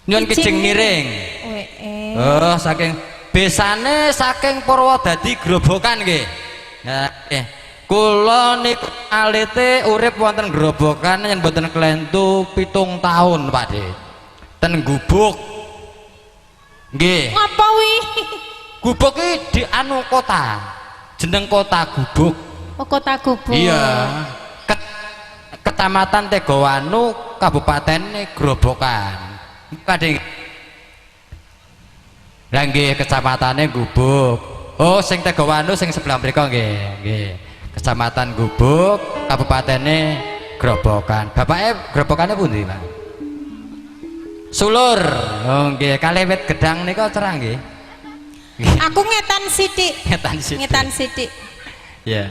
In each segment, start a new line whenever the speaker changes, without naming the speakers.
Nyuwun kijing miring.
Wee.
Oh, saking besane saking Purwodadi Grobogan nggih. Nah, kula niku alite urip wonten Grobogan yen mboten klentu 7 tahun, Pak De. Ten Gubuk. Nggih.
Ngapa wi?
Gubuk iki di anu kota. Jeneng kota Gubuk.
Oh, kota Gubuk.
Iya. Kecamatan Tegowanu, Kabupaten Grobogan. Pak De. Lah nggih kecamatane Gubuk. Oh, sing Tegowanu sing sebelah mriku nggih, nggih. Kecamatan Gubuk, kabupatene Grobogan. Bapake Grobogane pundi, Pak? Sulur. Oh nggih, kalih wit gedang nika cerah nggih.
Aku ngetan sithik.
Ngetan sithik.
Ngetan sithik.
Ya.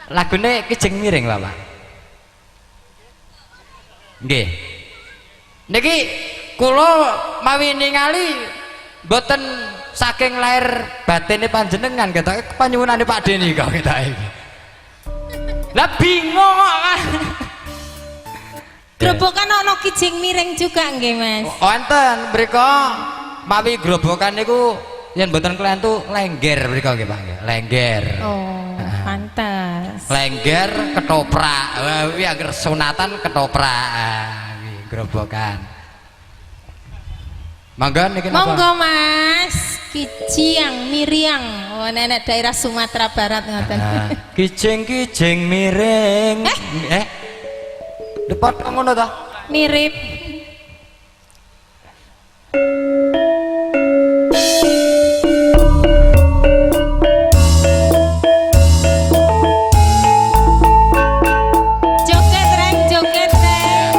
Lagune kijing miring, Bapak. Nggih. Niki kula mawi ningali mboten saking lahir batine panjenengan ketoke panyuwunane Pak Deni kok ketoke iki. Lah bingung kok kan.
Grobogan ana kijing miring juga nggih, Mas.
Wonten mriku mawi Grobogan niku yen mboten klentu lengger mriku nggih Pak nggih, lengger.
Oh, pantes.
Lengger ketoprak. Wah, kuwi angger sunatan ketoprak. Nggih, Grobogan. Monggo niki napa?
Monggo Mas, Kijing Miriang. Oh, nenek daerah Sumatera Barat ngoten.
Kijing-kijing miring. Eh. Lho padha ngono ta?
Mirip. Joget reng, joget reng.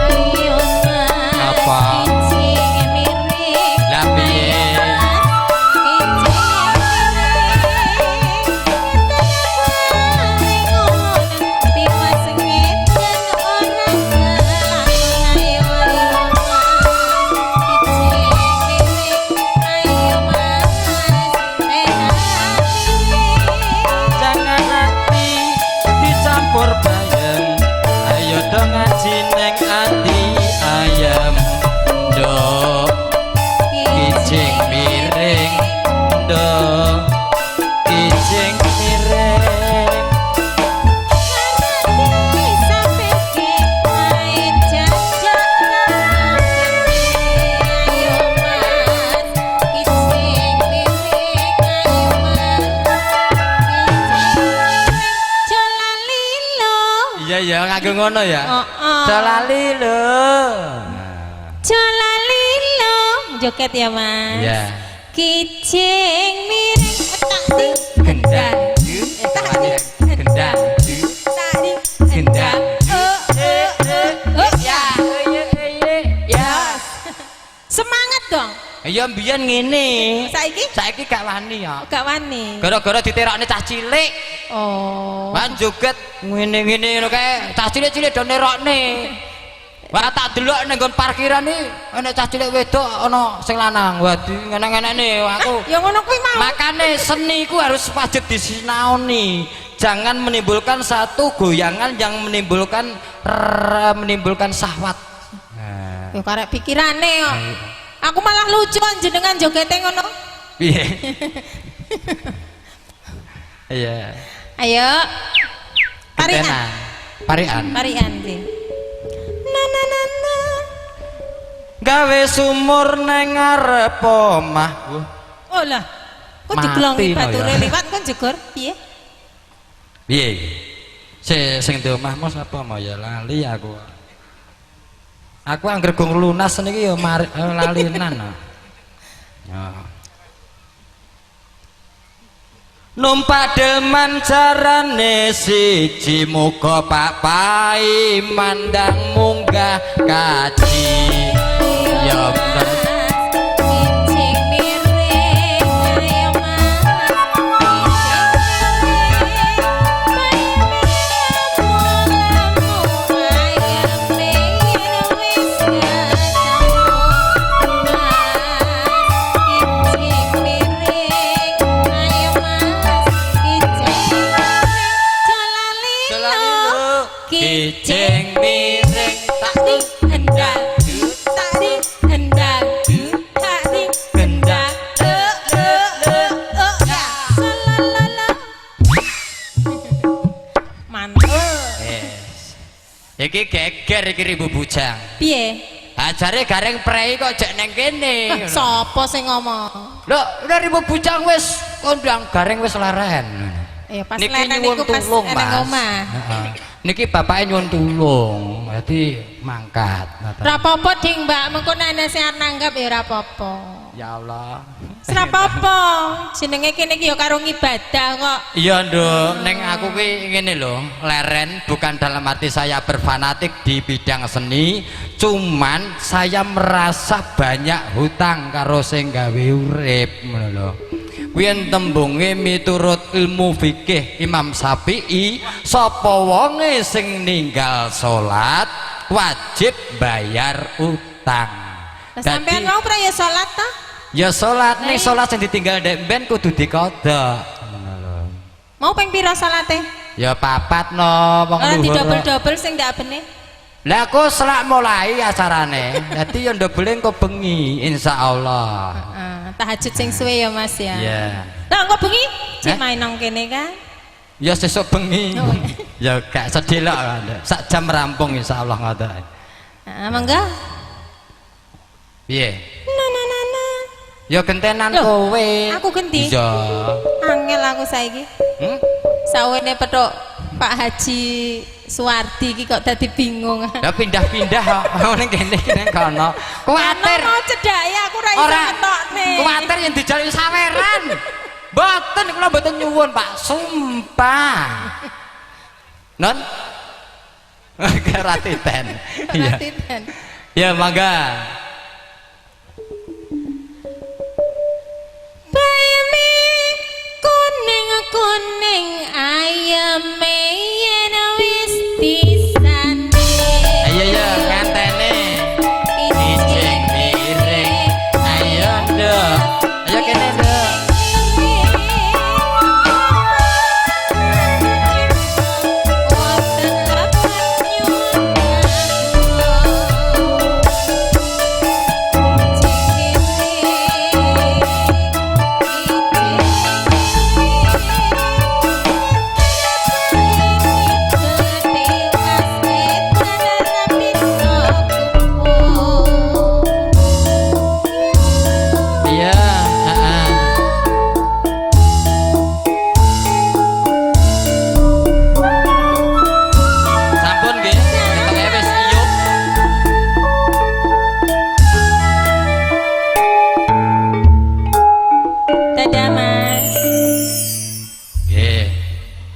Ayo Mas,
Apa?
kijing miring.
Lah piye?
Kijing miring. Tiwas ngedan ora kelakon. Ayo ayo Mas, kijing miring. Ayo Mas,
Jangan ati dicampur bayem. Ayo do ngaji neng ati ayem. Do kijing miring. Do kijing miring. Iya ya nganggo ngono ya.
Heeh.
Aja lali lho.
Joget ya Mas.
Iya.
Kijing miring tak ding
Gendang gendang
tak ding
gendang.
Eh eh eh
Ya. Ya.
Semangat dong.
Ya mbiyen ngene.
Saiki?
Saiki gak wani ya.
Gak wani.
Gara-gara diterokne cah cilik.
Oh.
Wah joget ngene-ngene ngono kae. Cah cilik-cilik do nerokne. Wah tak delok ning nggon parkiran iki ana cah cilik wedok ana sing lanang. Waduh ngene-ngenene aku.
Ya ngono kuwi mau.
Makane seni ku harus wajib disinaoni. Jangan menimbulkan satu goyangan yang menimbulkan menimbulkan syahwat. Nah.
Ya karek pikirane kok. Aku malah lucu jenengan jogete ngono.
Piye? Iya.
Ayo. Parian.
Gentenan. Parian.
Parian sih. Na na na na.
Gawe sumur neng ngarep omah.
Oh lah. Kok
Mati
diglongi
no
bature
ya.
liwat kon jegur piye?
Piye iki? Sing di omahmu sapa mau ya lali aku. Aku angger gong lunas niki ya lalinan. Ya. Numpak delman jarane siji muga Pak Pai mandang munggah kaji. Ya bener.
Kijing miring ayo Mas. Kijing miring.
Kijing miring
tak di hendal tak di hendal tak di
gendang.
E e e e ya salalala mantul.
Yes. Iki geger iki ribu bujang.
Piye?
Ajare gareng prei kok jek neng kene.
Sapa sing ngomong?
Lho, udah ribu bujang wis kondang, gareng wis leren.
Ya pas
Niki
leren
nyuwun
iku pas
tulung,
eneng
Mas.
omah.
Heeh. Niki bapake nyuwun tulung, dadi mangkat. Ngoten.
Ora apa-apa ding Mbak, mengko nek sing arep nanggap ya ora apa-apa.
Ya Allah.
Ora apa-apa, jenenge kene iki ya karo ngibadah kok.
Iya, Nduk, neng aku ki ngene lho, leren bukan dalam arti saya berfanatik di bidang seni, cuman saya merasa banyak hutang karo sing gawe urip ngono lho. Kuwi yen tembunge miturut ilmu fikih Imam Syafi'i, sapa wonge sing ninggal salat wajib bayar utang.
Lah sampean mau ora ya salat ta?
Ya salat, ning salat sing ditinggal ndek mben kudu diqadha. Ngono lho.
Mau ping pira salate?
Ya papat no wong
Ora
luhur.
didobel-dobel sing ndak benih.
Lah aku selak mulai acarane. Dadi ya ndobele engko bengi insyaallah.
Heeh, tahajud sing suwe ya Mas ya.
Iya.
Lah engko bengi cek
Eh?
main nang kene kan.
Ya sesuk bengi.
Oh, iya.
Ya gak sedih lho. Sak jam rampung insyaallah ngoten.
Heeh, mangga.
Piye?
Na na na na.
Ya gentenan
Loh,
kowe.
aku genti?
Iya.
Angel aku saiki.
Hmm?
Sawene petuk Pak Haji Suwardi iki kok dadi bingung.
Ya pindah-pindah kok ning kene iki ning kono. Kuwatir.
Mau cedhake aku ora iso
Ora.
ngetokne.
Kuwatir yen dijaluki saweran. Mboten kula mboten nyuwun, Pak. Sumpah. Non? Keratiten. Iya.
Titen.
Ya mangga.